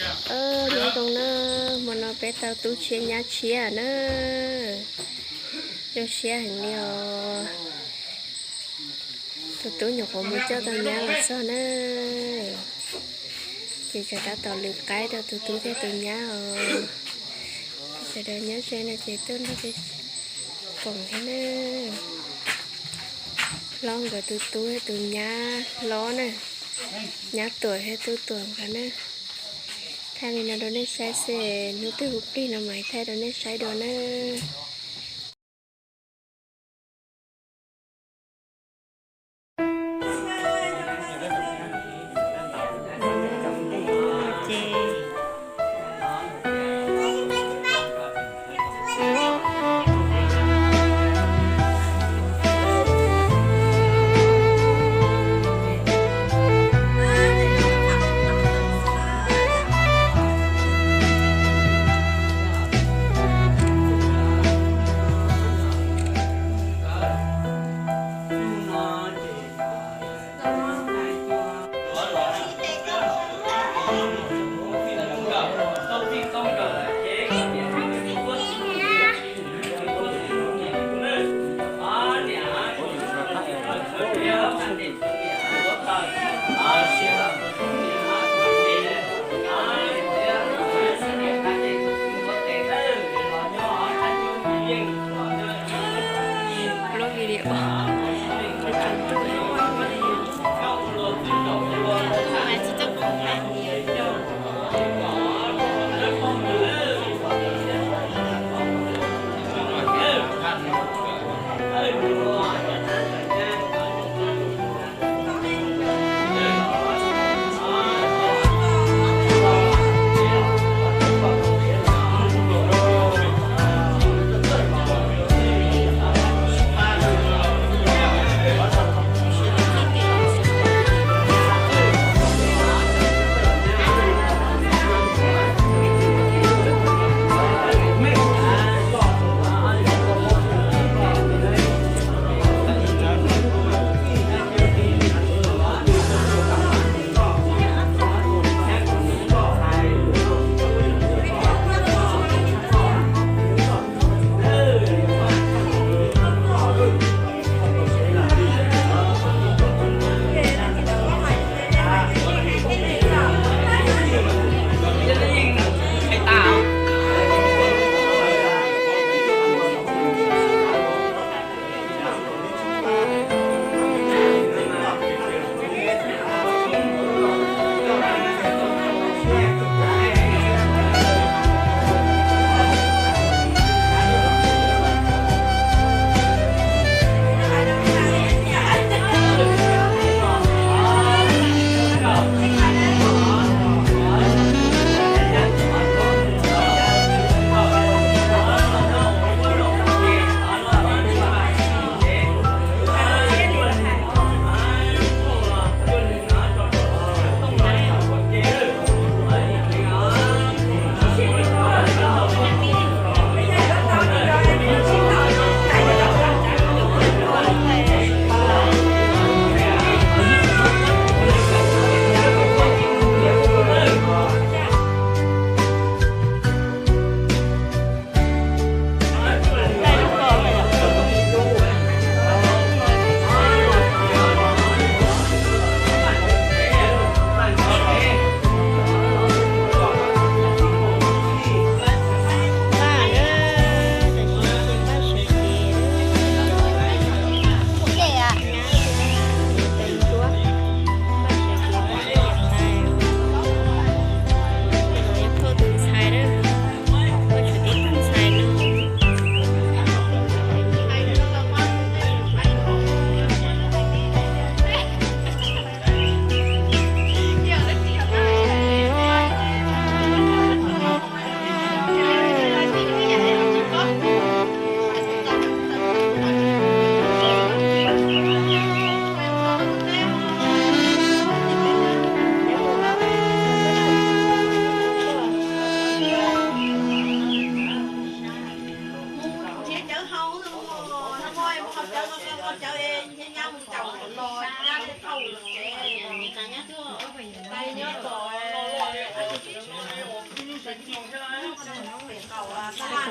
Nyob zoo na, hmo no peb tau tub tshiab nyab tshiab na. Zoo siab heev li os. Tus tub nyuam qhuav mus coj tau nyab los txog na. Ces tsam tab tom lwm qaib rau tus tub thiab tus nyab os. Sawv daws nyob ze no ces tuaj nrog peb koom thiab na. Hlob nkawd tus tub thiab tus nyab hlob na. Nyab Tuam thiab Tub Tuam nkawd na. Thaij li no rau nej saib xwb, hnub twg hu plig no mam thaij rau nej saib dua na.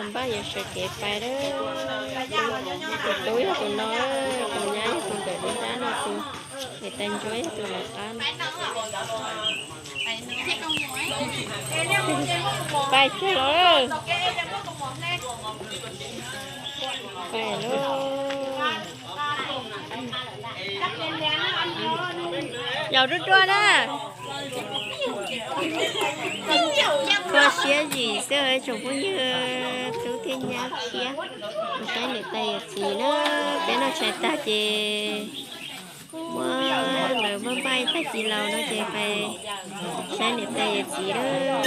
Npaj yuav sawv kev pais lawm. Tus tub yog tus no, tus nyab yog tus nkawm dub dab no, tus niam tais ntsuab yog tus lawv qab no. Pais kiag los, pais lauj. Yaum ruaj ruaj na. Kho siab zim xwb tsoom phooj ywg, tub thiab nyab thiab. Mus saib niam tais yawm txiv na, peb noj tshais tag ces muab lawv npaj npaj tag kis laus no ces pais saib niam tais yawm txiv lawm.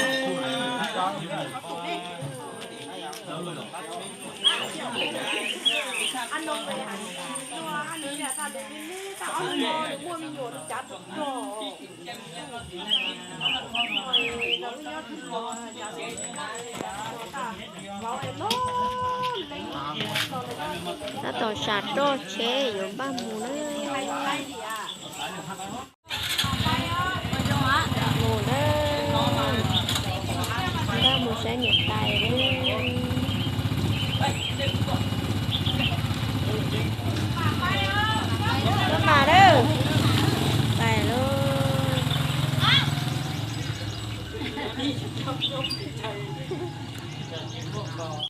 Tab tom sam roj tsheb yuav npaj mus na. Mus na, npaj mus saib niam tais na.